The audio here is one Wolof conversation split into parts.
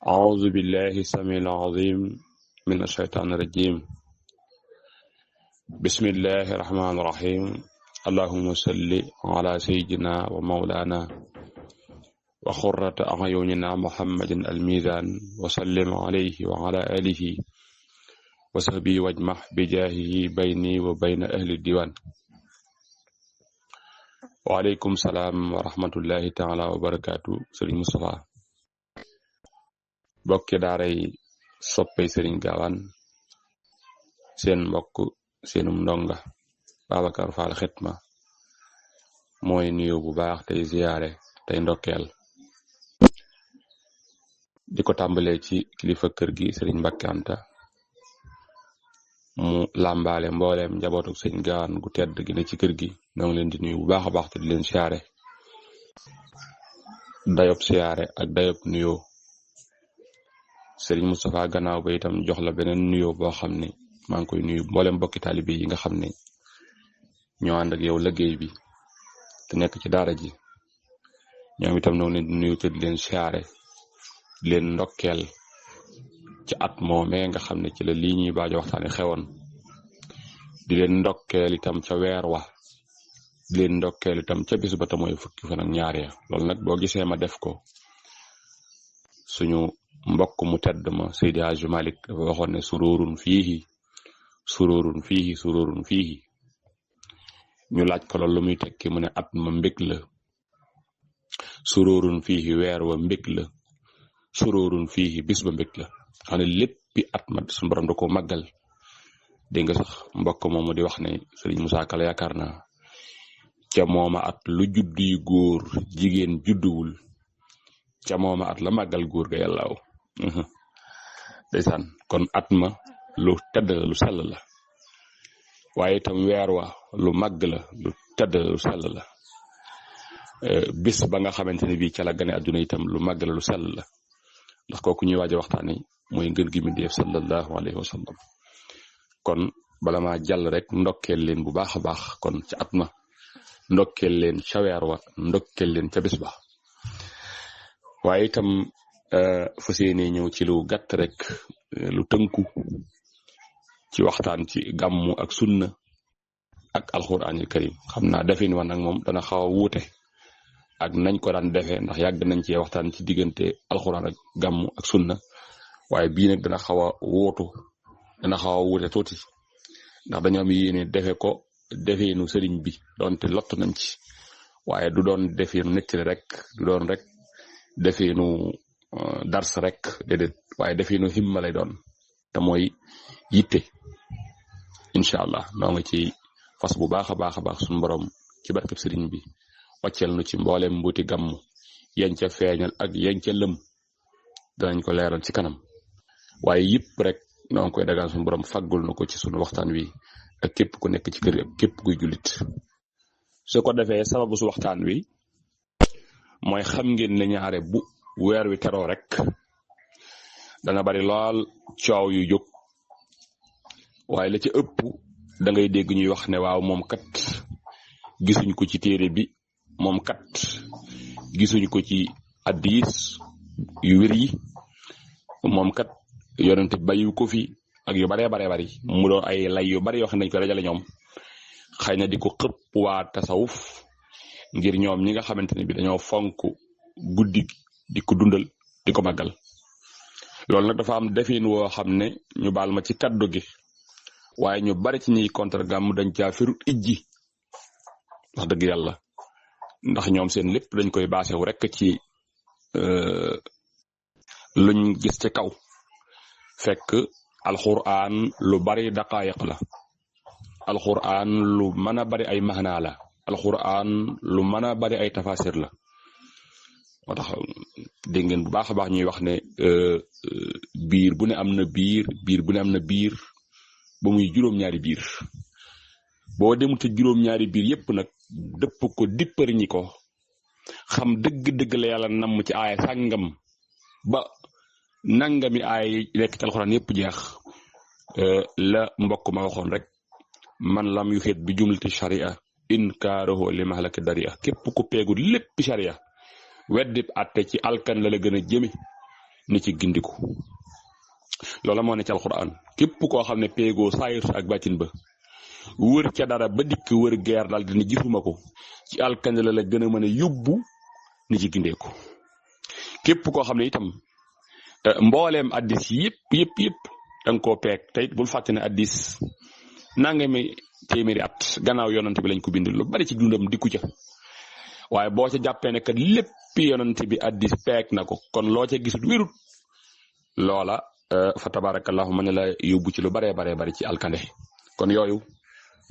أعوذ بالله السميع العظيم من الشيطان الرجيم بسم الله الرحمن الرحيم اللهم صل على سيدنا ومولانا وقرة أعيننا محمد الميزان وسلم عليه وعلى آله وصحبه واجمع بجاهه بيني وبين أهل الديوان وعليكم السلام ورحمة الله تعالى وبركاته سيدي مصطفى bokki daaray soppay Sëriñ Gaawaan seen mbokk seenum ndonga Babacar Fall Xitma mooy nuyu bu baax tey ziyaare tey ndokkeel di ko tàmbalee ci kilifa kër gi Sëriñ Mbàkke Anta mu làmbaale mbooleem njabootu Sëriñ Gaawaan gu tedd gi ne ci kër gi ñoo ngi leen di nuyu bu baax a baax te di leen siyaare dayob siyaare ak dayob nuyoo Sëriñ Moustapha gannaaw ba itam jox la beneen nuyoo boo xam ne maa ngi koy nuyu mboolem mbokki taalibe yi nga xam ne ñoo ànd ak yow liggéey bi te nekk ci daara ji ñoom itam noonu leen di nuyu te di leen siyaare di leen ndokkeel ci at moomee nga xam ne ci la lii ñuy baajo waxtaane xewoon di leen ndokkeel itam ca weer wa di leen ndokkeel itam ca bis ba te mooy fukki fan ak ñaar ya loolu nag boo gisee ma def ko suñu mbokk mu tedd ma Seydi Hadji Malick dafa waxoon ne sururun fiihi ñu laaj ko loolu lu muy tekki mu ne at ma mbég la sururun fiihi weer wa mbég la sururun fiihi bis ba mbég la xam ne léppi at ma suñu borom da ko màggal dégg nga sax mbokk moomu di wax ne Sëriñ Musaa Ka la yaakaar naa ca mooma at lu juddu yi góor jigéen judduwul ca mooma at la màggal góor ga yàllaaw ndeysaan kon at ma lu tedd la lu sell la waaye itam weer wa lu màgg la lu tedd la lu sell la bis ba nga xamante ne bii ca la gane àdduna itam lu màgg la lu sell la ndax kooku ñuy waaj a waxtaane mooy ngën gi mbindéef sallallahu alayhi wa sallam kon bala maa jàll rek ndokkeel leen bu baax a baax kon ca at ma ndokkeel leen ca weer wa ndokkeel leen ca bis ba waaye itam fas yéene ñëw ci lu gàtt rek lu tënku ci waxtaan ci gàmmu ak sunna ak alxuraanil karim xam naa defin wa nag moom dana xaw a wuute ak nañ ko daan defee ndax yàgg nañ cee waxtaan ci diggante alxuraan ak gàmmu ak sunna waaye bii nag dana xaw a wuute tuuti ndax dañoo am yéene defe ko defeenu sëriñ bi doonte lott nañ ci waaye du doon defeenu nettali rek du doon rek defeenu dars rek déedéet waaye defeenu himma lay doon te mooy yitte incha allah noo nga ci fas bu baax a baax suñu borom ci barkeb sëriñ bi wàcceel nu ci mboolem mbuuti gàmmu yañ ca feeñal ak yañ ca lëm danañ ko leeral ci kanam waaye yëpp rek noo ngi koy dagaan suñu borom faggul na ko ci sunu waxtaan wi ak képp ku nekk ci kër ak képp kuy jullit su ko defee sababu su waxtaan wi mooy xam ngeen ne ñaare bu weer wi teroo rek dana bari lool coow yu jóg waaye la ci ëpp da ngay dégg ñuy wax ne waaw moom kat gisuñ ko ci téere bi moom kat gisuñ ko ci hadiis yu wér yi moom kat yonent bayu ko fi ak yu baree bari mu doon ay lay yu bari yoo xam ne dañ ko dajale ñoom xëy na di ko xëpp waa tasawuf ngir ñoom ñi nga xamante ne bi dañoo fonk guddi di ko dundal di ko màggal loolu nag dafa am defin woo xam ne ñu baal ma ci kaddu gi waaye ñu bari ci ñiy contre gàmm dañ caa firut ijji wax dëgg yàlla ndax ñoom seen lépp dañ koy baasewu rek ci luñ gis ci kaw fekk alxuraan lu bari daqaayiq la alxuraan lu mën a bari ay maxnaa la alxuraan lu mën a bari ay tafasir la moo tax dégg ngeen bu baax a baax ñuy wax ne biir bu ne am na biir bu ne am na biir ba muy juróom-ñaari biir boo demul te juróom-ñaari biir yépp nag dëpp ko dippari ñi ko xam dëgg-dëgg la yàlla namm ci aaya sàngam ba nangami aaya nekk ci alxuraan yépp jeex la mbokk ma waxoon rek man lam yu xeet bi jumlati sharia inkaarahu li mahlaki daria képp ku peegul lépp sharia weddib atte ci alkan la gën a jëme ni ci gindiku loola moo ne ci alxuraan képp koo xam ne péegoo saayir ak bàccin ba wër ca dara ba dikk wër geer daal dina gisuma ko ci alkande la gën a mën a yóbbu ni ci gindeeku képp koo xam ne itam mbooleem addis yëpp danga koo peeg tey bul fàtte ne addis nangami téeméeri at gannaaw yonent bi lañ ko bind lu bari ci dundam dikku ca waaye boo ca jàppee ne kat lépp yonent bi addis peeg na ko kon loo ca gisut wérut loola fa tabarakallahu mën na la yóbbu ci lu baree bari ci alkande kon yooyu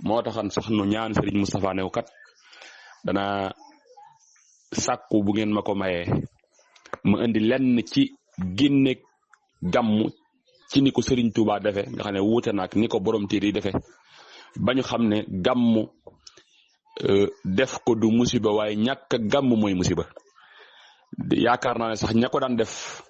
moo taxan sax nu ñaan Serigne Moustapha new kat dana sàkku bu ngeen ma ko mayee mu indi lenn ci génne gàmmu ci ni ko Serigne Touba defe nga xam ne wuute naag ni ko borom téere yi defe ba ñu xam ne gàmmu def ko du musiba waaye ñàkk gàmmu mooy musiba yaakaar naa ne sax ña ko daan def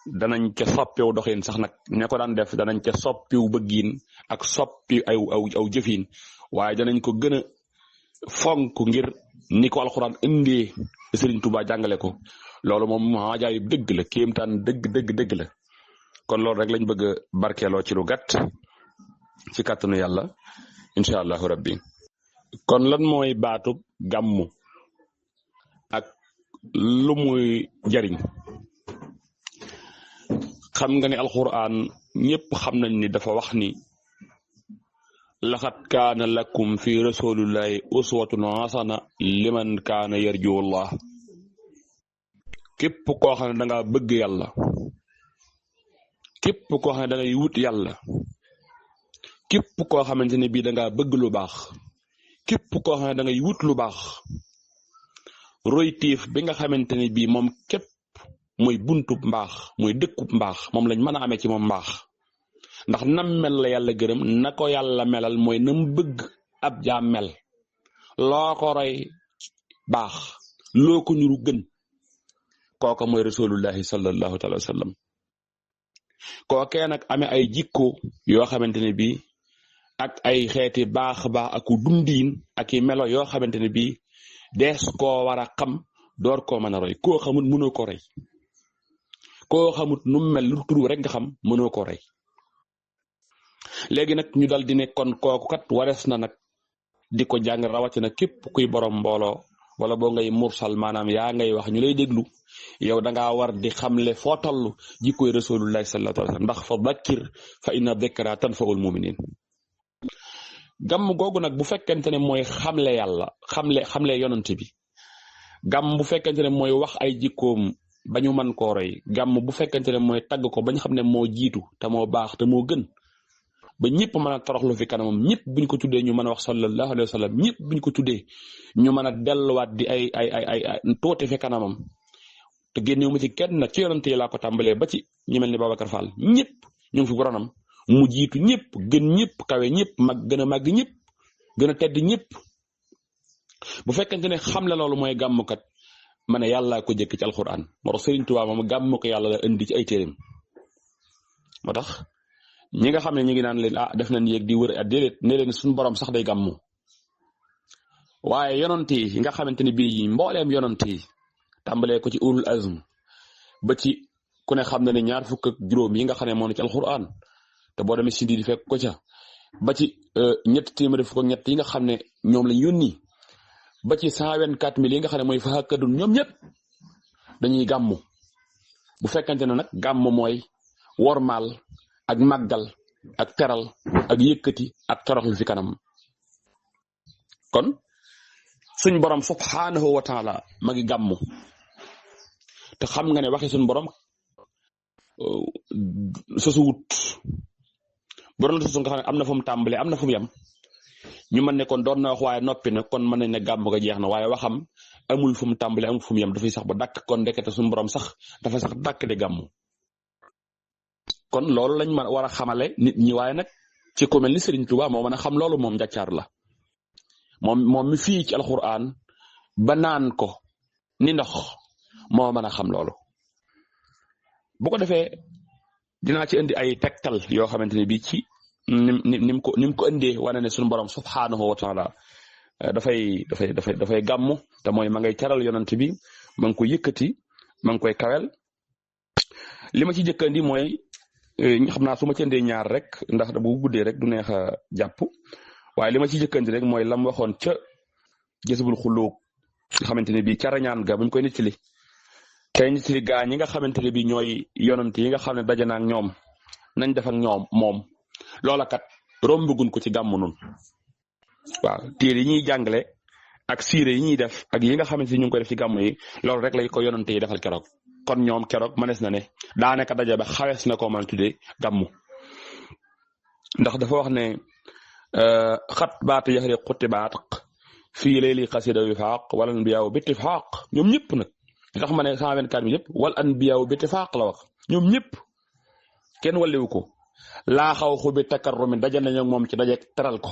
danañ ca soppiw doxin sax nag ña ko daan def danañ ca soppiw bëggiin ak soppi aw jëfiin waaye danañ ko gën a fonk ngir ni ko alxuraan indee Serigne Touba jàngale ko loolu moom ajaayib dëgg la kéemtaan dëgg la kon loolu rek lañ bëgg a barkeeloo ci lu gàtt ci kàttanu yàlla incha allahu rabbi kon lan mooy baatu gàmmu ak lu muy jariñ xam nga ne alquran ñëpp xam nañ ni dafa wax ni laqad kaana lakum fi rasulillahi uswatun hasana liman kaana yarjuwullah képp koo xam ne da nga bëgg yàlla képp koo xam ne da ngay wut yàlla képp koo xamante ne bii da ngaa bëgg lu baax képp koo xam ne da ngay wut lu baax roytiif bi nga xamante ne bii moom képp mooy buntub mbaax mooy dëkkub mbaax moom lañ mën a amee ci moom mbaax ndax nam mel la yàlla gërëm na ko yàlla melal mooy nam bëgg ab jaam mel loo ko roy baax loo ko ñuru gën kooka mooy rasulullahi sallallahu taala wa sallam kookee nag amee ay jikko yoo xamante ne bii ak ay xeeti baax ak dundiin ak i melo yoo xamante ne bii dees koo war a xam door koo mën a roy koo xamut mënoo ko roy koo xamut nu mel lu turu rek nga xam mënoo ko roy léegi nag ñu dal di ne kon kooku kat warees na nag di ko jàng rawatina képp kuy borom mbooloo wala boo ngay mursal maanaam yaa ngay wax ñu lay déglu yow dangaa war di xamle foo toll jikkoy rasulullahi sallallahu alayhi wa sallam ndax fa dakkir fa inna dhikra tanfaul muminin gàmm googu nag bu fekkente ne mooy xamle yàlla xamle yonent bi gàmm bu fekkente ne mooy wax ay jikkoom ba ñu mën koo roy gàmm bu fekkente ne mooy tagg ko bañ xam ne moo jiitu te moo baax te moo gën ba ñëpp mën a toroxlu fi kanamam ñëpp buñ ko tuddee ñu mën a wax sallallahu alayhi wa sallam ñëpp buñ ko tuddee ñu mën a delluwaat di ay tuuti fi kanamam te génnewu ma ci kenn nag ci yonante yi laa ko tàmbalee ba ci ñu mel ni Babacar Fall ñëpp ñu ngi fi boronam mu jiitu ñëpp gën ñëpp kawe ñëpp mag gën a màgg ñëpp gën a tedd ñëpp bu fekkente ne xam la loolu mooy gàmmkat ma ne yàllaa ko jëkk ci alxuraan moo tax Serigne Touba moom gàmm ko yàlla la indi ci ay téeréem moo tax ñi nga xam ne ñu ngi naan leen def nañ yéeg di wër déedéet ne leen suñu borom sax day gàmmu waaye yonent yi nga xamante ne bii mbooleem yonent yi tàmbalee ko ci ulul azm ba ci ku ne xam na ne 26 yi nga xam ne moo ne ci alxuraan te boo demee sindi di fekk ko ca ba ci 323 yi nga xam ne ñoom lañ yónni ba ci 124 000 yi nga xam ne mooy faakadun ñoom ñëpp dañuy gàmmu bu fekkente ne nag gàmm mooy wormaal ak màggal ak teral ak yëkkati ak toroxlu fi kanam kon suñ borom subhanahu wa taala ma ngi gàmmu te xam nga ne waxi suñ borom sosu wut bu doon sosu nga xam ne am na fu mu tàmbalee am na fu mu yem ñu mën ne kon doon na wax waaye noppi na kon mën nañ ne gàmm ga jeex na waaye waxam amul fu mu tàmbalee amul fu mu yem dafay sax ba dàkk kon ndekete suñu borom sax dafa sax dàkk di gàmmu kon loolu lañ mën war a xamale nit ñi waaye nag ci ku mel ni Serigne Touba moo mën a xam loolu moom njàccaar la moom mi fii ci alxuraan ba naan ko ni ndox moo mën a xam loolu bu ko defee dinaa ci indi ay tegtal yoo xamante ne bii ci ni mu ko indee wane ne suñu borom subhanahu wa taala dafay gàmmu te mooy ma ngay teral yonent bi ma ngi koy yëkkati ma ngi koy kawel li ma ci jëkkandi mooy xam naa su ma cëndee ñaar rek ndax bu guddee rek du neex a jàpp waaye li ma ci jëkkandi rek mooy lam waxoon ca Jazbul Xuluub nga xamante ne bii ca rañaan ga buñ koy nettali tey nettali gaa ñi nga xamante ne bii ñooy yonent yi nga xam ne daje na ak ñoom nañ def ak ñoom moom loola kat rombaguñ ko ci gàmmu nun waaw téere yi ñuy jàngale ak siire yi ñuy def ak yi nga xamante ni ñu ngi koy def ci gàmmu yi loolu rek lay ko yonent yi defal keroog kon ñoom keroog mënees na ne daanaka daje ba xawees na koo mën a tuddee gàmmu ndax dafa wax ne xat baatu yaxri xutti baat fii lay li xasida wifaaq wal anbiyaaw bittifaaq ñoom ñëpp nag li tax ma ne 124 bi yëpp wal anbiyaaw bittifaaq la wax ñoom ñëpp kenn walliwu ko laa xaw xubi takarrumi daje nañu moom ci daje teral ko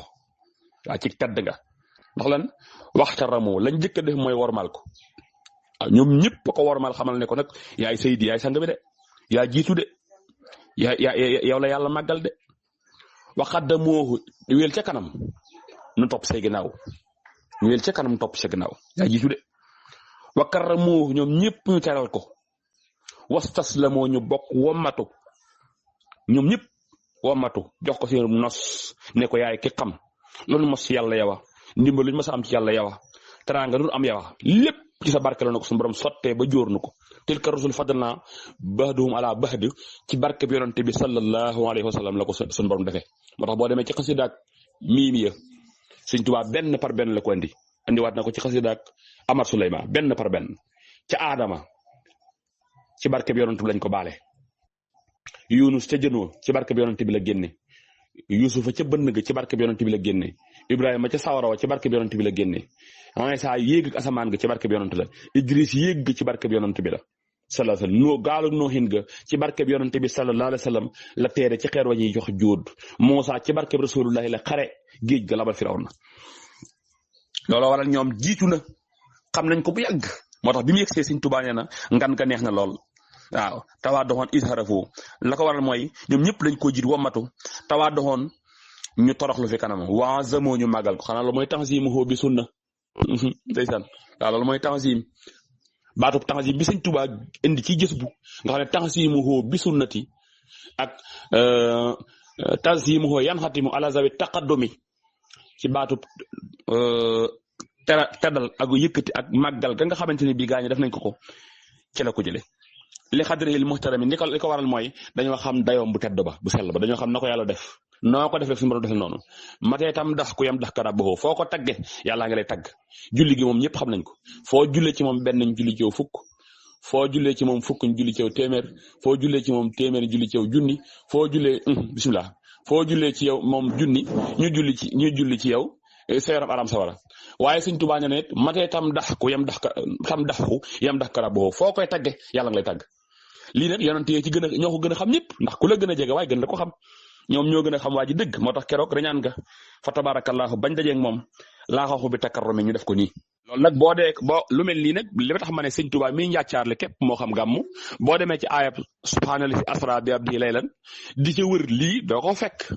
waa ci tedd nga ndax lan waxtaramu lañ njëkk a def mooy wormal ko waaw ñoom ñëpp ko wormal xamal ne ko nag yaay saydi yaay sang bi de yaa jiitu de yow la yàlla màggal de waxaddamoo wéel ca kanam nu topp say ginnaaw ñu wel ca kanam topp sa ginnaaw yaa jiitu de wa karramoo ñoom ñëpp ñu teral ko wastaslamoo ñu bokk wommatu ñoom ñëpp wommatu jox ko seen nos ne ko yaay ki xam loolu mos ci yàlla yawa ndimbal luñu mos a am ci yàlla yawa teraanga lu am yawa lépp ci sa barke la na ko suñu borom sottee ba jóor nu ko tilka rusul fadalna bahduhum ala bahd ci barke bi yonante bi sallallahu alayhi wa sallam la ko suñu borom defee moo tax boo demee ci xasidaak miimiya Sëñ Tuubaa benn par benn la ko andiwaat na ko ci xasidaak Amar Suleymaan benn par benn ca Aadama ci barke bi yonante bi lañ ko baale Yunus ca jënoo ci barke bi yonante bi la génne Yusufa ca bënn ga ci barke bi yonante bi la génne Ibrahima ca sawara wa ci barke bi yonante bi la génne Iisaa yéeg ak asamaan ga ci barke bi yonante la Idris yéeg ga ci barke bi yonante bi la sallallahu alayhi wa sallam noo gaalu noohin ga ci barke bi yonante bi sallallahu alayhi wa sallam la teere ci xeer wa ñuy jox jóod Muusaa ci barke bi rasulullahi la xare géej ga labal Firawna looloo waral ñoom jiitu na xam nañ ko bu yàgg moo tax bi mu yegsee Sëñ Tuubaa nee na ngan ga neex na lool waaw tawaa doxoon isharafu la ko waral mooy ñoom ñëpp lañ koo jiit wamatu tawaa doxoon ñu toroxlu fi kanam waa zamoo ñu màggal ko xanaa loolu mooy tanzimuhu bi sunna ndeysaan waaw loolu mooy tanzim baatub tanzim bi Sëñ Tuubaa indi ci gës bu nga xam ne tanzimuhu bi sunnati ak tanzimuhu yan xatimu ala zawi taqaddumi ci baatub teddal ak yëkkati ak màggal ga nga xamante ne bii gaañu def nañ ko ci la ko jëlee li xadril muhtarami li ko waral mooy dañoo xam dayoom bu tedd ba bu sell ba dañoo xam na ko yàlla def noo ko def rek suñu borom defee noonu matee tam dax ku yam dax ka rabbahu foo ko tagge yàllaa nga lay tagg julli gi moom ñëpp xam nañ ko foo jullee ci moom benn ñu julli ci yow fukk foo jullee ci moom fukk ñu julli ci yow téeméer foo jullee ci moom téeméer ñu julli ci yow junni foo jullee bismillah foo jullee ci yow moom junni ñu julli ci yow sa yaram aram sawara waaye Sëñ Tuubaa ne matee tam dax ku yam dax ka tam dax ku yam dax ka rabbahu foo koy tagge yàlla nga lay tagg lii nag yonent yi ci gën a ñoo ko gën a xam ñëpp ndax ku la gën a jege waaye gën la ko xam ñoom ñoo gën a xam waa ji dëgg moo tax keroog reñaan nga fa tabarakallahu bañ dajeeg moom laa xaxu bi takarrumi ñu def ko nii loolu nag boo lu mel nii nag li ma tax ma ne Sëñ Tuubaa mi njàccaarle képp moo xam gàmmu boo demee ci aayab subhaanallahi asra bi abdihi laylan di ca wër lii doo ko fekk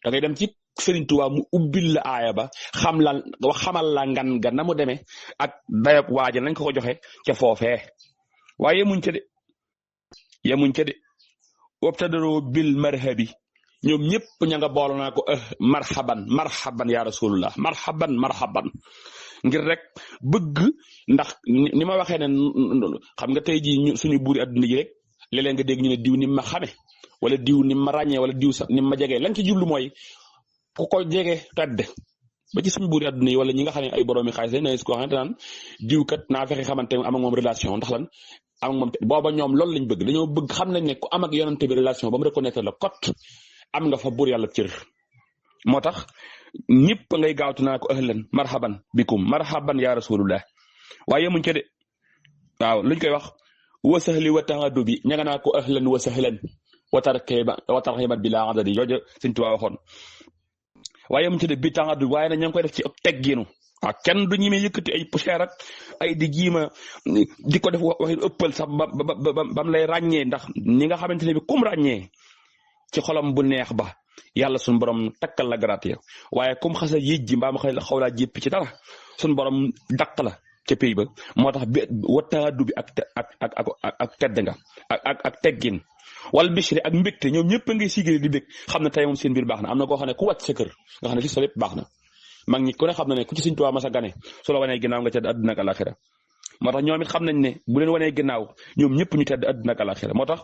da ngay dem ci Sëriñ Tuubaa mu ubbil la aaya ba xamal la ngan ga na mu demee ak dayab waaja nañ ko joxe ca foofee waaye yemuñ ca de wabtadaroo bil marhabi ñoom ñëpp ña nga boole naa ko marhaban ya rasulullah marhaban ngir rek bëgg ndax ni ma waxee ne xam nga tey jii suñu buuri adduna ji rek léeg-léeg nga dégg ñu ne diw ni ma xame wala diw ni ma ràññee wala diw sax ni ma jegee lañ ci jublu mooy ku ko jege tedd ba ci suñu buuri adduna yi wala ñi nga xam ne ay boroomi xaalis lañ ne ko xamante naan diw kat naa fexe xamante am ak moom relation ndax lan am ak moom booba ñoom loolu lañ bëgg dañoo bëgg xam nañ ne ku am ak yonante bi relation ba mu reconnaître la kot am nga fa buur yàlla cër moo tax ñëpp ngay gaawtu naa ko ahlan marhaban bikum marhaban ya rasulullah waaye muñ ca de waaw luñ koy wax wa sahli wa tahadu bi ña nga naa ko ahlan wa sahlan wa tarxiban bi laa adadi jooju Sëñ Tuubaa waxoon waaye muñ ca de bi tahadu waaye nag ña ngi koy def ci tegginu waaw kenn du ñi may yëkkati ay poussière ak ay di jiima di ko def waxi ëppal sax bam lay ràññee ndax ñi nga xamante ne bi kum ràññee ci xolam bu neex ba yàlla suñu borom takkal la garaat ya waaye comme xasa yéej ji mbaam xaw laa jépp ci dara suñu borom daq la ca pays ba moo tax bi wataadu bi ak tedd nga ak teggin wal bishri ak mbégte ñoom ñëpp a ngay sigéri di bég xam ne tey moom seen biir baax na am na koo xam ne ku wàcc sa kër nga xam ne fi sa lépp baax na mag ñi ku ne xam na ne ku ci Sëñ Tuubaa masa gane su la wanee ginnaaw nga tedd àdduna ak alaxira moo tax ñoom it xam nañ ne bu leen wanee ginnaaw ñoom ñëpp ñu tedd àdduna ak alaxira moo tax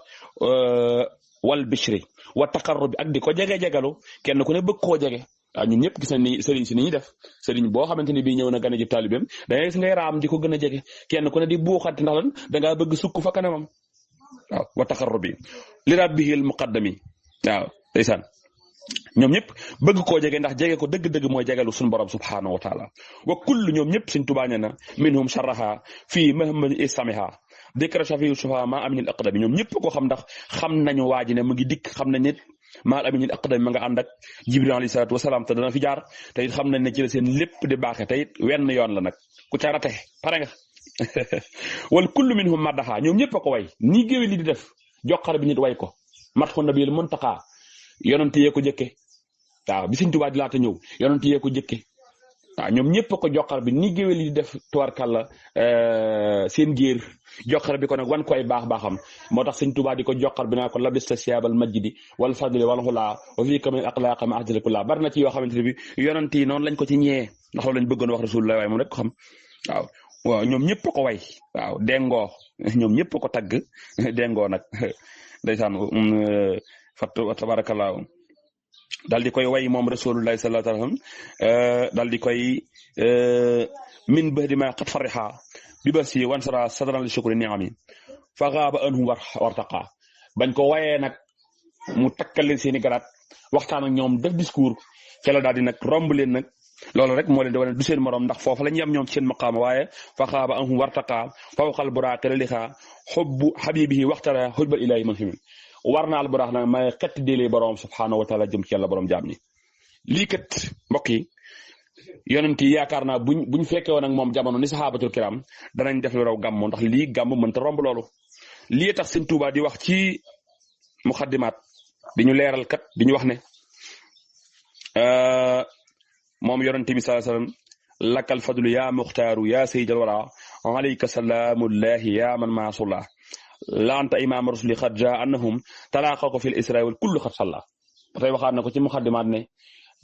wal bishri wa taqarrubi ak di ko jege-jegalu kenn ku ne bëgg koo jege waaw ñun ñëpp gis nañ ni sëriñ si ni ñuy def sëriñ boo xamante ni bii ñëw na gane ji taalibeem da ngay gis ngay raam di ko gën a jege kenn ku ne di buuxante ndax lan dangaa bëgg sukk fa kanamam waaw wa taqarrubi li rabbihil muqaddami waaw ndeysaan ñoom ñëpp bëgg koo jege ndax jege ko dëgg-dëgg mooy jegelu suñu borom subhanahu wa taala wa kullu ñoom ñëpp Sëñ Tuubaa nee na minhum sharraha fii mahmad istamiha dikra shafiu shufa ma aminil aqdami ñoom ñëpp ko xam ndax xam nañu waa ji ne mu ngi dikk xam nañ ne maal aminil aqdami ma nga ànd ak jibril alayhi salaatu wasalaam te dana fi jaar te it xam nañ ne ci la seen lépp di baaxe te it wenn yoon la nag ku ca rate pare nga wal kullu minhum maddaha ñoom ñëpp a ko way nii géwél li di def joxar bi nit way ko mat xo nabil muntaqa yonent yee ko jëkke waaw bi Sëñ Tuubaa di laata ñëw yonent yee ko jëkke waaw ñoom ñëpp a ko joxar bi ni géwél yi di def tuwarkàlla seen géer joxar bi ko nag wan ko ay baax-baaxam moo tax Sëñ Tuubaa di ko joxar bi naa ko labista siyaabal majdi wal fadli wal xulaa wa fii kamin aqlaaqa ma ahdal kullaa bari na ci yoo xamante ne bi yonent yi noonu lañ ko ci ñee ndax loolu lañ bëggoon wax rasulullah waaye moom rek ko xam waaw ñoom ñëpp a ko way waaw dengoo ñoom ñëpp a ko tagg dengoo nag ndeysaan tabarakallahu daal di koy way moom rasulullahi sallallahu alayhi wa sallam daal di koy min bahdi ma qad fariha bi basi wansara sadran li shukri ni'ami fa gaaba anhum wartaqa bañ ko wayee nag mu takkal leen seeni garaat waxtaan ak ñoom def discours ca la daal di nag romb leen nag loolu rek moo leen di wane du seen morom ndax foofu lañ yem ñoom ci seen maqaama waaye fa gaaba anhum wartaqa fawqal buraaqi lixa xubbu habibihi waxtara xujbal ilahi man himin war naal bu raax nag may xetti délee borom subhanahu wa taala jëm ci yàlla borom jaam ñi lii kat mbokk yi yonent yi yaakaar naa buñ fekkee woon ak moom jamono ni saxaabatul kiram danañ def lu raw gàmmu ndax lii gàmmu mënta romb loolu lii tax Sëñ Tuubaa di wax ci muxaddimaat di ñu leeral kat di ñu wax ne moom yonent bi sallallahu alayhi wasallam lakal fadlu yaa muxtaaru yaa sayyidal wara alayka salaamullahi yaa man maasullah la anta imaam rusuli xat jaa annahum talaaqa ko fil israa wal kullu xat salla dafay waxaat na ko ci muxaddimaat ne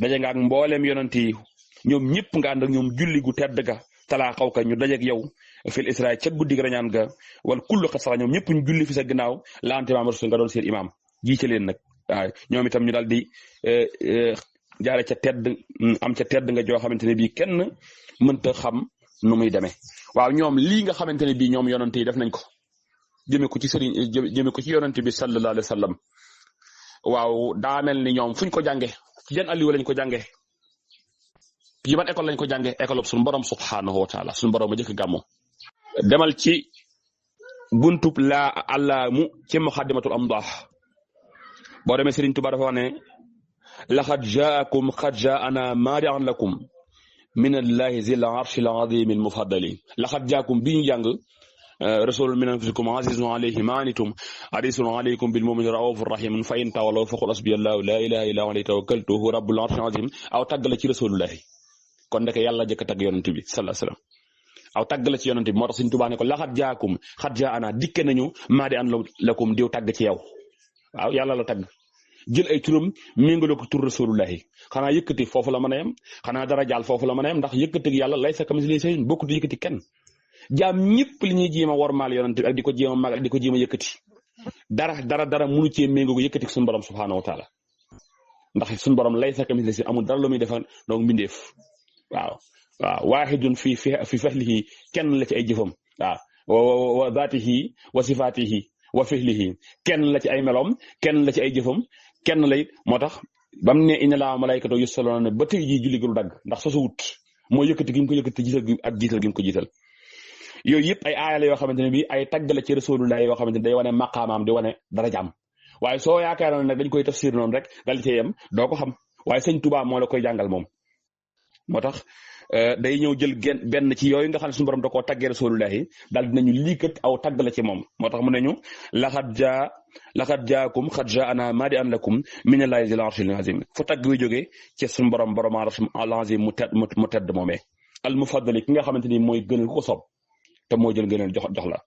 daje nga ak mbooleem yonent yi ñoom ñëpp nga ànd ak ñoom julli gu tedd ga talaaxaw ka ñu dajeeg yow fil israa ca guddi gi rañaan ga wal kullu xat salla ñoom ñëpp ñu julli fi sa ginnaaw la anta imaam rusuli nga doon seen imaam jiite leen nag waaw ñoom itam ñu daal di jaare ca tedd am ca tedd nga joo xamante ne bii kenn mënta xam nu muy demee waaw ñoom lii nga xamante ne bii ñoom yonent yi def nañ ko jëme ko ci sëriñ jëme ko ci yonent bi sallallahu alayhi wa sallam waaw daa mel ni ñoom fuñ ko jànge ci jan alliwa lañ ko jànge yi ban école lañ ko jànge école suñu borom subhanahu wa taala suñu borom a jëkk gàmmo demal ci buntub laa àllaamu ci muxaddimatul amdah boo demee Sëriñ Tuubaa dafa wax ne laqad jaakum qad jaana maari'an lakum min allahi zil arshil azimil mufaddali laqad jaakum bi ñu jàng rasulun min anfusikum azizun alayhi ma anitum harisun alaykum bil mu'minina raufur rahim fa in tawallaw faqul hasbiyallahu la ilaha illa huwa alayhi tawakkaltu huwa rabbul arshil azim aw tàgg la ci rasulullahi kon ndeke yàlla jëkk tagg yonent bi sallallahu alayhi wasallam aw tàgg la ci yonent bi moo tax Sëriñ Tuubaa ne ko laqad jaakum qad jaana dikke nañu maari'an lakum diw tàgg ci yow waaw yàlla la tagg jël ay turam méngaloo ko tur rasulullahi xanaa yëkkati foofu la mën a yem xanaa dara jaal foofu la mën a yem ndax yëkkati yàlla laysa kamislihi shay'un bokkut yëkkati kenn jaam ñëpp li ñuy jéem a wormaal yonent bi ak di ko jéem a mag ak di ko jéem a yëkkati dara mënu cee méngoo ko yëkkati suñu borom subhanahu wa taala ndax suñu borom laysa kamislihi shay'un amul dara lu muy defal donc mbindeef waaw waahidun fi fahlihi kenn la ci ay jëfam waaw wa zaatihi wa sifaatihi wa fihlihi kenn la ci ay meloom kenn la ci ay jëfam kenn lay moo tax bam ne inna laa malaykatu yusalluna ne ba tey jii julli gi du dagg ndax sosu wut moo yëkkati gi mu ko yëkkati jiital gi ak jiital gi mu ko jiital yooyu yëpp ay aaya la yoo xamante ne bii ay tagg la ci rasulullah yoo xamante ne day wane maqaamaam di wane darajaam waaye soo yaakaaroon nag dañ koy tafsir noonu rek dal ci yem doo ko xam waaye Sëñ Tuubaa moo la koy jàngal moom moo tax day ñëw jël benn ci yooyu nga xam ne suñu borom da koo taggee rasulullahi daal dinañu lii kat aw tagg la ci moom moo tax mu ne ñu laqad jaakum qad jaana maari'an lakum min allahi zil arshil azim fu tagg wi jógee ci suñu borom al azim mu tedd moomee al mufaddali ki nga xamante ni mooy gënal ku ko soob te moo jël gënal jox la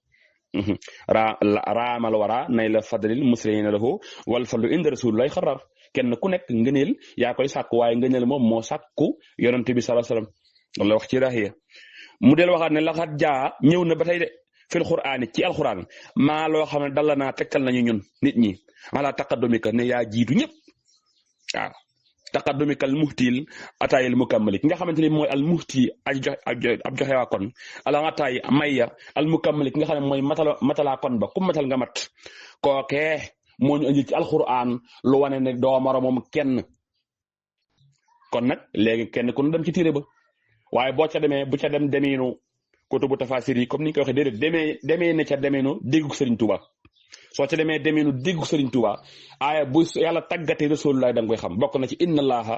raamal wara nay la fadlil muslimina lahu wal fadlu inda rasulillahi xarar kenn ku nekk ngëneel yaa koy sàkku waaye ngëneel moom moo sàkku yonent bi sallallahu alayhi wasallam wala wax ci raxiya mu del waxaat ne laxat jaa ñëw na ba tey de fil qur'aani ci alquran maa loo xam ne dalla naa tegtal nañu ñun nit ñi ala taqaddumika ne yaa jiitu ñëpp waaw taqaddumika al muhtil ataayil mukammali ki nga xamante ni mooy al muhti ab joxe waa kon ala ataay mayya al mukammali ki nga xam ne mooy matalaa kon ba ku matal nga mat kookee moo ñu indi ci alquran lu wane ne doo moroomam kenn kon nag léegi kenn ku dem ci téere ba waaye boo ca demee bu ca dem demiinu kutubu tafasir yi comme ni ñu ko waxee déedéet demee ne ca demeenu déggu Serigne Touba soo ca demee demeenu déggu Serigne Touba aaya bu yàlla tàggatee rasulullah da nga koy xam bokk na ci inna allaha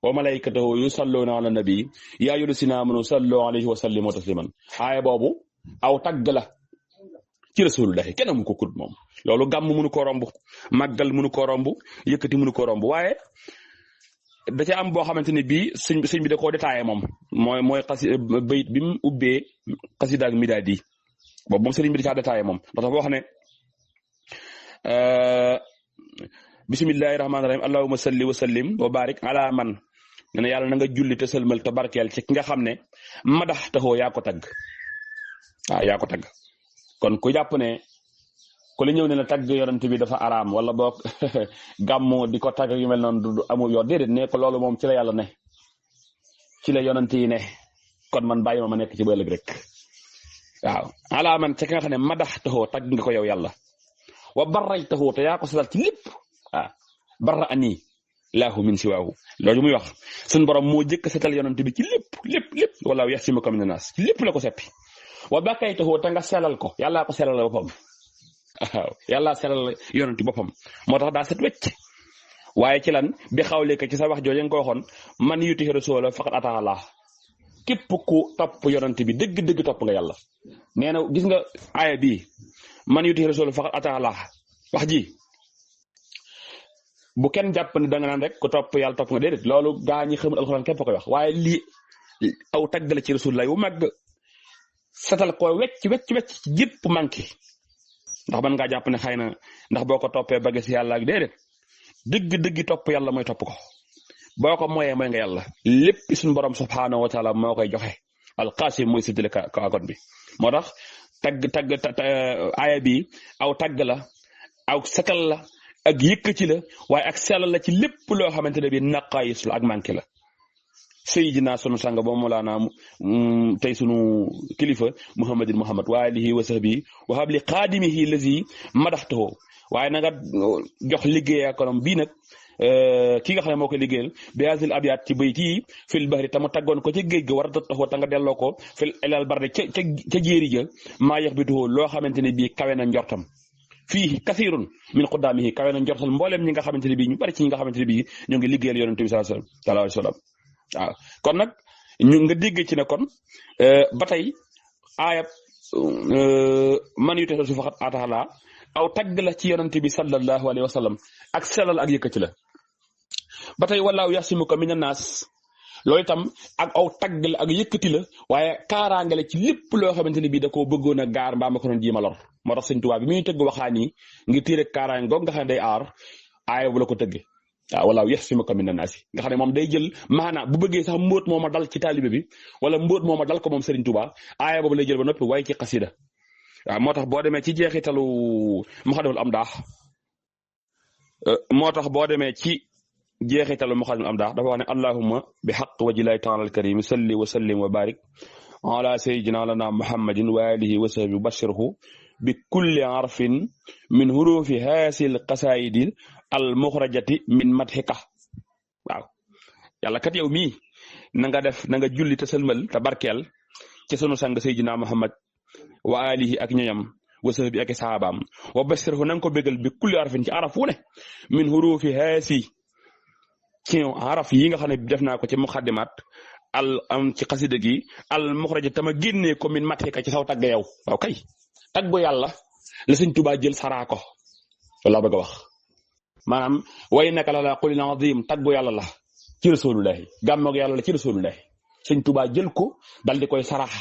wa malaikatahu yusalluna ala nabi yaa ayyuhallazina amanu sallu alayhi wa sallimu tasliman aaya boobu aw tagg la ci rasulullah kenn mu ko kud moom loolu gàmm mënu ko romb màggal mënu ko romb yëkkati mënu ko romb waaye da ca am boo xamante ni bii sëñ bi da koo détaillé moom mooy bayit bi mu ubbee xasida ak midaadi boobu moom sëriñ bi da caa détaillé moom dafa wax ne bismillahi rahmaani rahim allahumma salli wa sallim wa barik ala man ne na yàlla na nga julli te sëlmal te barkeel ci ki nga xam ne madax taxoo yaa ko tagg waaw yaa ko tagg kon ku jàpp ne ku la ñëw ne la tagg yonent bi dafa araam wala boog gàmmu di ko tagg yu mel noonu du amul yoon déedéet ne ko loolu moom ci la yàlla ne ci la yonent yi ne kon man bàyyi ma nekk ci ba ëllëg rek waaw ala man ci ki nga xam ne madax taxoo tagg nga ko yow yàlla wa barray taxoo te yaa ko setal ci lépp waaw barra ani laahu min siwaahu loolu muy wax suñ borom moo jëkk setal yonent bi ci lépp wala yasimuka mina naas ci lépp la ko seppi wa bakkay taxoo te nga selal ko yàllaa ko selal boppam waaw yàllaa selal yonent boppam moo tax daa set wecc waaye ci lan bi xawle ko ci sa wax jooju nga ko waxoon man yuti rasula faqat ata Allah képp ku topp yonent bi dëgg topp nga yàlla nee na gis nga aaya bii man yuti rasula faqat ata Allah wax ji bu kenn jàpp ne da nga naan rek ku topp yàlla topp nga déedéet loolu gaa ñi xamul alxuraan képp koy wax waaye lii aw tagg la ci rasulullah wu mag setal ko wecc ci jépp manqué ndax man ngaa jàpp ne xëy na ndax boo ko toppee ba gis yàlla ak déedéet dëgg topp yàlla mooy topp ko boo ko moyee mooy nga yàlla lépp suñu borom subhaanahu wa taala moo koy joxe alqaasim mooy séddale kaagon bi moo tax tagg aaya bi aw tagg la aw setal la ak yëkkati la waaye ak sellal la ci lépp loo xamante ne bi naqaayis la ak manqué la sayyidina sunu sang ba Mawlana tey sunu kilifa Muhammad wa alihi wa sahbihi wa habli xaadimihi lazi madaxtahu waaye na nga jox liggéeya konom bii nag ki nga xam ne moo koy liggéeyal bi hasil abyaat ci bayt yi fil bahri tama taggoon ko ca géej ga war a taxoo ta nga delloo ko fil ilal barri ca jéeri ja maa yax bi tuxoo loo xamante ne bii kawe na njortam fii kasirun min quddaamihi kawe na njortal mbooleem ñi nga xamante ne bii ñu bari ci ñi nga xamante ne bii ñu ngi liggéeyal yonent bi sallallahu alayhi wa sallam waaw kon nag ñu nga dégg ci ne kon ba tey aayab man yu texal su faxat ataala aw tagg la ci yonent bi sallallahu alayhi wa sallam ak selal ak yëkkati la ba tey wallaahu yasimuka mina naas loolu itam ak aw tagg la ak yëkkati la waaye kaaraange la ci lépp loo xamante ne bii da koo bëggoon a gaar mbaa ma ko doon jiima lor moo tax sëñ Tuubaa bi muy tëgg waxaan yi ngir téere kaaraange googu nga xam ne day aar aaya bu la ko tëggee waaw wallaahu yasimuka mina naas nga xam ne moom day jël maanaam bu bëggee sax mbóot moo ma dal ci taalibe bi wala mbóot moo ma dal ko moom Sëriñ Tuubaa aaya boobu lay jël ba noppi waaye ci xasida waaw moo tax boo demee ci jeexitalu Muxaddamatul Amdaax moo tax boo demee ci jeexitalu Muxaddamatul Amdaax dafa wax ne allahumma bi xaq wajillaahi taala al karim salli wa sallim wa barik ala sayyidina lana muhammadin wa alihi wa sahbihi bashirhu bi kulli harfin min hurufi haasil qasaayidi al muxrajati min madhika waaw yàlla kat yow mii na nga julli te sëlmal te barkeel ci sunu sang sayyidina muhammad wa alihi ak ñoñam wa sahbi ak sahabaam wa bashirhu na nga ko bégal bi kulli harfin ci araf wu ne min hurufi haasi ci araf yi nga xam ne def naa ko ci muqaddimat am ci xasida gi al muxrajati tama génnee ko min madhika ci saw tagg yow waaw kay taggu yàlla la Sëñ Tuubaa jël saraa ko wala bëgg a wax maanaam way naka la qulil azim taggu yàlla la ci rasulullahi gàmmoog yàlla la ci rasulullahi Sëñ Tuubaa jël ko dal di koy saraax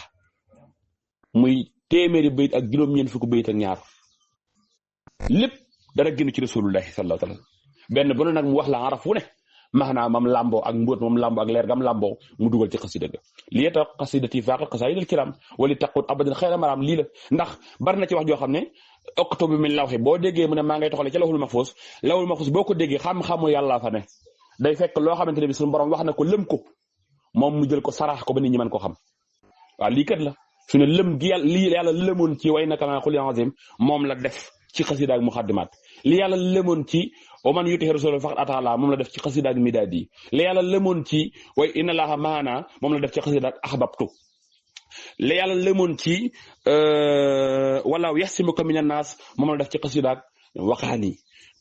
muy téeméeri bayit ak juróom-ñeent fukki bayit ak ñaar lépp dara génn ci rasulullahi sallallahu alayhi wa sallam benn bu ne nag mu wax la araf wu ne maanaam mam làmboo ak mbóot moom làmboo ak leer gam làmboo mu dugal ci xasida ga lii tax xasidati faaqat xasaayidil kiram wali taqut abadan xayra maram lii la ndax bari na ci wax joo xam ne octobre bi min lawxi boo déggee mu ne maa ngay toxale ca lawhul mahfuz boo ko déggee xam-xamu yàlla fa ne day fekk loo xamante ne bi suñu borom wax na ko lëm ko moom mu jël ko saraax ko ba nit ñi mën ko xam waaw lii kat la su ne lëm gi yàlla lii yàlla lëmoon ci way naka maa xul azim moom la def ci xasida ak muxaddimaat li yàlla lëmoon ci wa man yuti'i rasuula faqad ataa Allaah moom la def ci xasida ak midaadi li yàlla lëmoon ci way inna Allaaha ma'anaa moom la def ci xasida ak ahbabtu li yàlla lëmoon ci wallaahu yaxsimuka mina naas moom la def ci xasida ak waqaani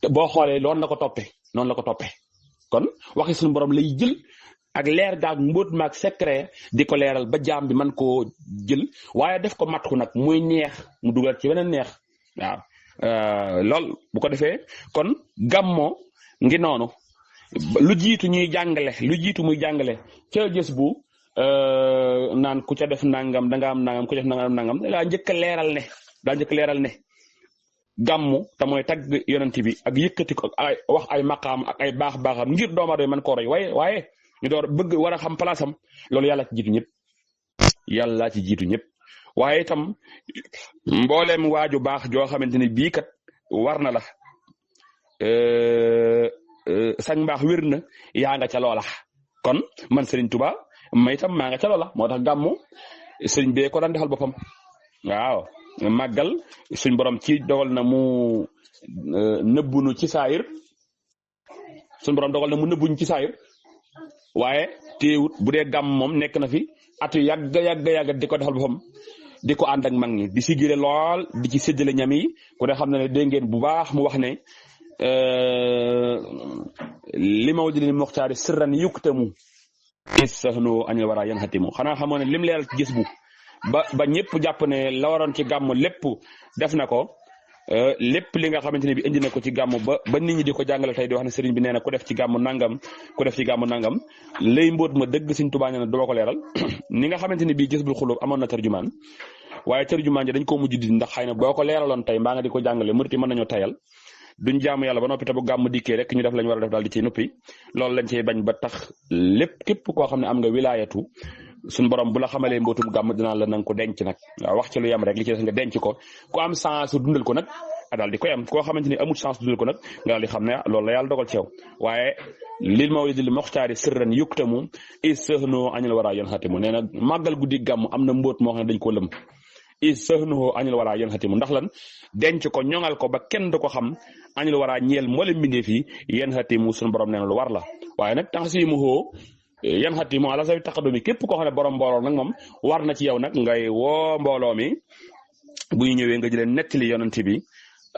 te boo xoolee noonu la ko toppee kon waxi suñu borom lay jël ak leer gaag mbóot maag secret di ko leeral ba jaam bi man koo jël waaye def ko matku nag muy neex mu dugal ci beneen neex waaw lool bu ko defee kon gàmmoo ngi noonu lu jiitu muy jàngale ca gës bu naan ku ca def nangam da nga am nangam ku def nangam daa njëkk a leeral ne gàmmu te mooy tagg yonent bi ak yëkkati ko ak wax ay maqaam ak ay baaxam ngir doomu aadama mën koo roy waaye ñu door bëgg war a xam place am loolu yàlla ci jiitu ñëpp waaye itam mbooleem waaju baax joo xamante ni bii kat war na la sañ mbaax wér na yaa nga ca loola kon man Serigne Touba ma itam maa nga ca loola moo tax gàmmu sëriñ bee ko daan defal boppam waaw màggal suñ borom ci dogal na mu nëbbunu ci saayir waaye teewut bu dee gàmm moom nekk na fi atu yàgg di ko defal boppam di ko ànd ak mag ñi di sigile lool di ci séddale ñam yi ku ne xam na ne dégg ngeen bu baax mu wax ne li mawlidil muxtaari sirran yuktamu isahno añil wara yan xatimu xanaa xamoo ne lim leeral ci gis bu ba ñëpp jàpp ne la waroon ci gàmm lépp def na ko lépp li nga xamante ne bi indi na ko ci gàmm ba nit ñi di ko jàngale tey di wax ne sëriñ bi nee na ku def ci gàmm nangam lay mbóot ma dëgg Sëriñ Tuubaa nee na duma ko leeral ni nga xamante ne bii gis bul xulóob amoon na tarjumaan waaye tarjumaan ji dañ ko mujj di ndax xëy na boo ko leeraloon tey mbaa nga di ko jàngale murit yi mën nañoo tayal duñ jaamu yàlla ba noppi te bu gàmm dikkee rek ñu def lañ war a def daal di ciy noppi loolu lañ cey bañ ba tax lépp képp koo xam ne am nga wilaayatu suñ borom bu la xamalee mbootum gàmm dinaa la nanga ko denc nag waaw wax ci lu yam rek li ci des nga denc ko ku am chance dundal ko nag daal di koy am koo xamante ni amul chance dundal ko nag nga daal di xam ne loolu la yàlla dogal ci yow waaye lil mawlidil muxtaari sirran yuktamu isahno añal wara yan xatimu nee na màggal guddi gàmm am na mbóot moo xam ne dañ ko lëm isahno añal wara yan xatimu ndax lan denc ko ñoŋal ko ba kenn du ko xam añal wara ñeel moo leen mbindee fii yan xatimu suñu borom nee na lu war la waaye nag tax si mu yan xati mo ala sawi taqadumi képp koo xam ne borom mbooloo nag moom war na ci yow nag ngay woo mbooloo mi bu ñu ñëwee nga jëleen nettali yonent bi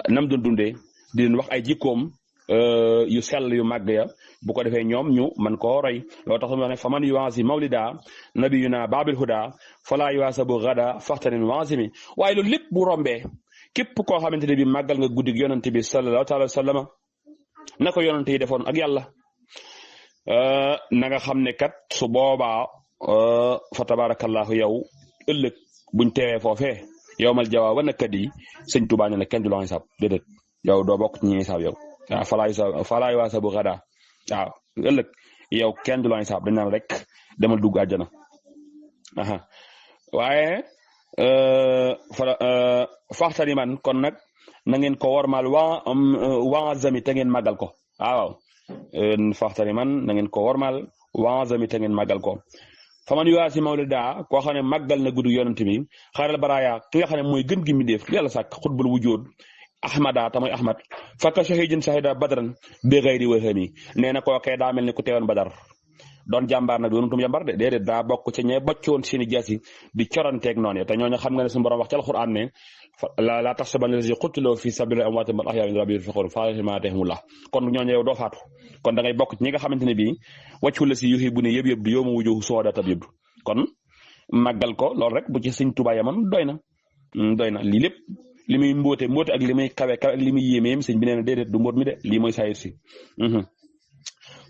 nam doon dundee di leen wax ay jikkoom yu sell yu màgg ya bu ko defee ñoom ñu man koo roy loo tax ma ne fa man yuwaasi mawlida nabiyuna babil huda fala yuwasabu gada faxtanin waasimi waaye loolu lépp bu rombee képp koo xamante ne bi màggal nga guddig yonent bi sallallahu taala wa sallama na ko yonent yi defoon ak yàlla na nga xam ne kat su boobaa fa tabarakallahu yow ëllëg buñ teewee foofee yow mal jawaa wa nakkat yi sëñ Tuubaa ne kenn du la xisaab déedéet yow doo bokk ci ñi xisaab yow waaw falaa yuhaasabu gadaa waaw ëllëg yow kenn du la xisaab dañ naan rek demal dugg àjjana waaye faxtani man kon nag na ngeen ko wormaal waa zami te ngeen màggal ko waaw faxtani man na ngeen ko wormaal waazami te ngeen màggal ko fa man yuwaasi mawlida koo xam ne màggal na guddi yonent bi xaaral baraaya ki nga xam ne mooy gën gi mi def yàlla sàkk xutbul wujud ahmada ta mooy ahmad fakka shahidin shahida badran bi ghayri wahami nee na kookee daa mel ni ku teewoon badar doon jàmbaar nag doonutum jàmbaar de déedéet daa bokk ca ñee boccoon seeni jaasi di coranteeg noonu te ñooñu xam nga ne suñu borom wax ci alxuraan ne la tahsabanna allaziina qutiluu fii sabiilillaahi amwaatan bal ahyaa'un 'inda rabbihim yurzaquun farihina atahumullah kon ñooñu yow doo faatu kon da ngay bokk ci ñi nga xamante ne bii wàccu la si yuhibbuuna yëpp du yawma wujuuhu suwadaa tabyaddu kon màggal ko loolu rek bu ci Sëñ Tuubaa yaman doy na lii lépp li muy mbóote ak li muy kawe ak li muy yéemeem sëñ bi nee na déedéet du mbóot mi de lii mooy saayir si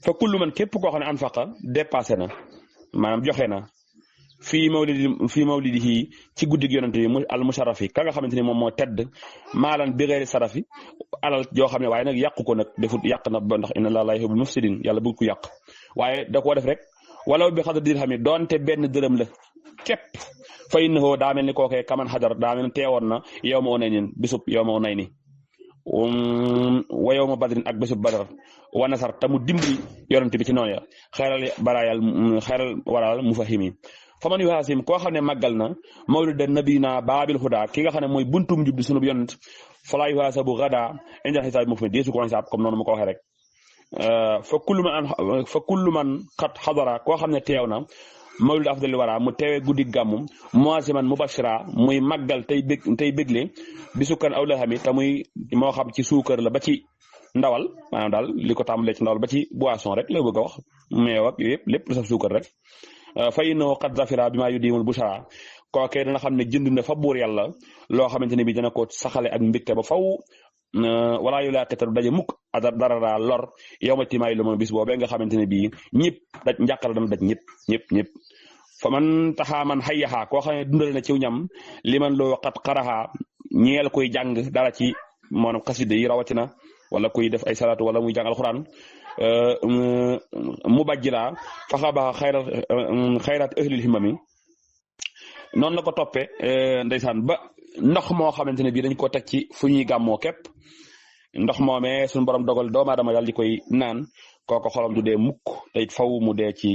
fa kullu man képp koo xam ne anfaqa dépassé na maanaam joxe na fii mawlidihi ci guddig yonante bi al musharrafi ka nga xamante ni moom moo tedd maalan bi ghairi sarafi alal joo xam ne waaye nag yàqu ko nag defut yàq na ba ndax inna allaha la yuhibbul mufsidin yàlla bëgg ko yàq waaye da koo def rek walaw bi xadar dirham yi doonte benn dërëm la képp fa innahu daa mel ni kookee kaman xadar daa mel ni teewoon na yow ma onay nin bisub yow ma onay ni wa yow ma badrin ak bésub badar wa nasar te mu dimbali yonante bi ci noonu ya xeeral waral mu fahimi fa man yuhaasim koo xam ne màggal na mawlida nabina baabil huda ki nga xam ne mooy buntum njub di sunub yonent falaa yuhaasabu gada inda xisaab mu fi deesu ko xisaab comme noonu ma ko waxee rek fa kullu man xat xadara koo xam ne teew na mawlid afdali wara mu teewee guddi gàmmu muasiman mubashira muy màggal tey bégle bi sukkan aw la xami te muy moo xam ci suukar la ba ci ndawal maanaam daal li ko tàmbalee ci ndawal ba ci boisson rek la bëgg a wax meew ak yooyu yëpp lépp lu saf suukar rek fa innahu qad zafira bi maa yudimul bushara kookee dana xam ne jënd na fa buur yàlla loo xamante ne bi dana ko saxale ak mbégte ba faw walaa yu laa ketaru daje mukk dara lor yow ma timaay lu moom bis boobee nga xamante ne bii ñëpp daj njàqara dana daj ñëpp fa man taxaa man xayyaxaa koo xam ne dundal na ciw ñam li man loo xat xaraxaa ñeel koy jàng dara ci maanaam xasida yi rawatina wala kuy def ay salaatu wala muy jàng alxuraan mu bajjilaa faxabaxa xayraat ahlil himami noonu la ko toppee ndeysaan ba ndox moo xamante ne bii dañ ko teg ci fu ñuy gàmmoo képp ndox moomee suñu borom dogal doomu aadama daal di koy naan kooko xolam du dee mukk te it faw mu dee ci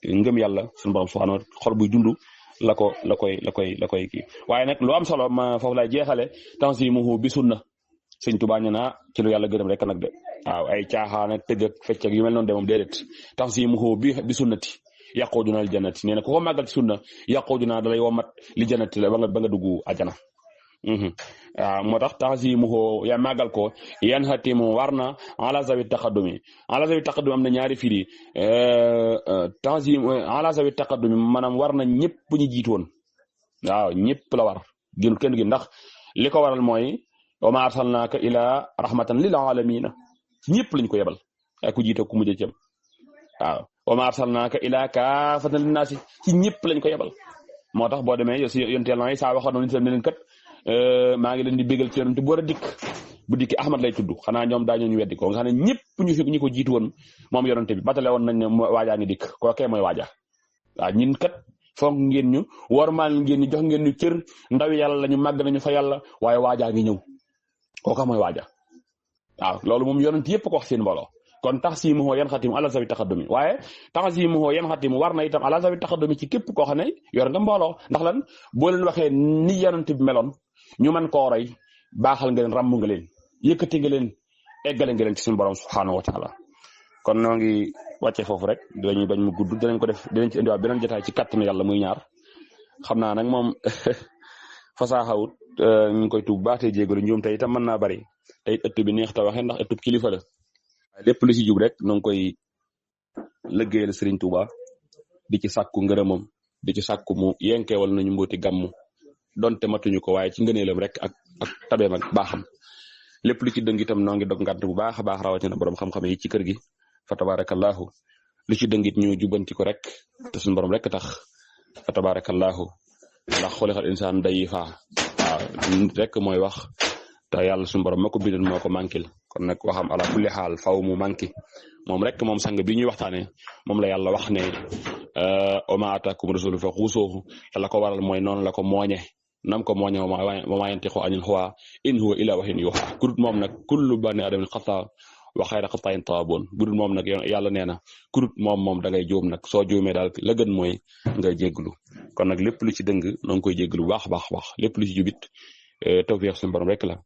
ngëm yàlla suñu borom subhanahu xol buy dund la koy kii waaye nag lu am solo ma foofu lay jeexale tanzimuhu bi sunna sëñ Tuubaa ñu naa ci lu yàlla gërëm rek nag de waaw ay caaxaan ak tëgg ak fecc ak yu mel noonu de moom déedéet tanzimuhu bi sunnati yaquduna li jannati nee na ku ko màggal ci sunna yaquduna dalay womat li jannati la ba nga dugg àjjana waaw moo tax tanzimuhu ya màggal ko yan xatimu war na ala zawi taqaddumi am na ñaari firi tanzim ala zawi taqaddumi maanaam war na ñëpp bu ñu jiitoon waaw ñëpp la war gënul kenn gi ndax li ko waral mooy wa ma arsalnaaka ila rahmatan lil alamina ci ñëpp lañ ko yebal ak ku jiite ku mujj ci am waaw wa ma arsalnaaka ila kaafatan linnaasi ci ñëpp lañ ko yebal moo tax boo demee si yonent Yàlla saa waxoon na nitam ne leen kat maa ngi leen di bégal ci yonent bu war a dikk bu dikki Ahmad lay tudd xanaa ñoom daa ñu weddi ko nga xam ne ñëpp ñu ko jiitu woon moom yonent bi batale woon nañ ne waajaa ngi dikk kookee mooy waaja waaw ñun kat foog ngeen ñu wormaal ngeen ñu jox ngeen ñu cër ndaw yàlla lañu màgg nañu fa yàlla waaye waajaa ngi ñëw kooka mooy waaja waaw loolu moom yonent yëpp ko wax seen mbooloo kon taxsimuhu yan xatimu ala zawi taqaddumi waaye taxsimuhu yan xatimu war na itam ala zawi taqaddumi ci képp koo xam ne yor nga mbooloo ndax lan boo leen waxee ni yonent bi meloon ñu mën koo roy baaxal nga leen ràmm nga leen yëkkati nga leen eggale nga leen ci suñu borom subhanahu wa taala kon noo ngi wàccee foofu rek dañuy bañ mu gudd dinañ ci indiwaat beneen jotaay ci kàttanu yàlla muy ñaar xam naa nag moom fasaaxawut ñu ngi koy tuub baax tey jégalu ñoom tey itam mën naa bari tey ëtt bi neex ta waxee ndax ëttub kilifa la waaye lépp lu si jub rek noo ngi koy lëggéeyal Serigne Touba di ci sàkku ngërëmam di ci sàkku mu yenkeewal nañu mbooti gàmmu donte matuñu ko waaye ci ngëneelam rek ak tabeem ak baaxam lépp lu ci dëng itam noo ngi dog ngant bu baax a baax rawatina borom xam-xam yi ci kër gi fa tabarakallahu lu ci dëngit ñu jubanti ko rek te suñu borom rek tax fa tabarakallahu ndax xuliqal insaan dayifa waaw nit rek mooy wax te yàlla suñu borom moo ko bindoon moo ko manquil kon nag waxam ala kulli xaal faw mu manqué moom rek moom sang bi ñuy waxtaane moom la yàlla wax ne wa ma ataakum rasulu fa xuusoohu te la ko waral mooy noonu la ko mooñe nam ko mooñe wa ma yantiqu anil hawa in huwa illa wahyun yuha kudut moom nag kullu bani adamin xata wa xayra xataayin tawaaboon budul moom nag yàlla nee na kudut moom da ngay juum nag soo juumee daal la gën mooy nga jégglu kon nag lépp lu ci dëng noo ngi koy jégglu baax lépp lu ci jubit tawfiq suñu borom rek la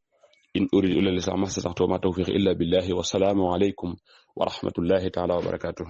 in uridu illa lislaha ma stata'tu wa ma tawfiqi illa billahi wa salaamu alaykum wa rahmatullahi taala wa barakatuh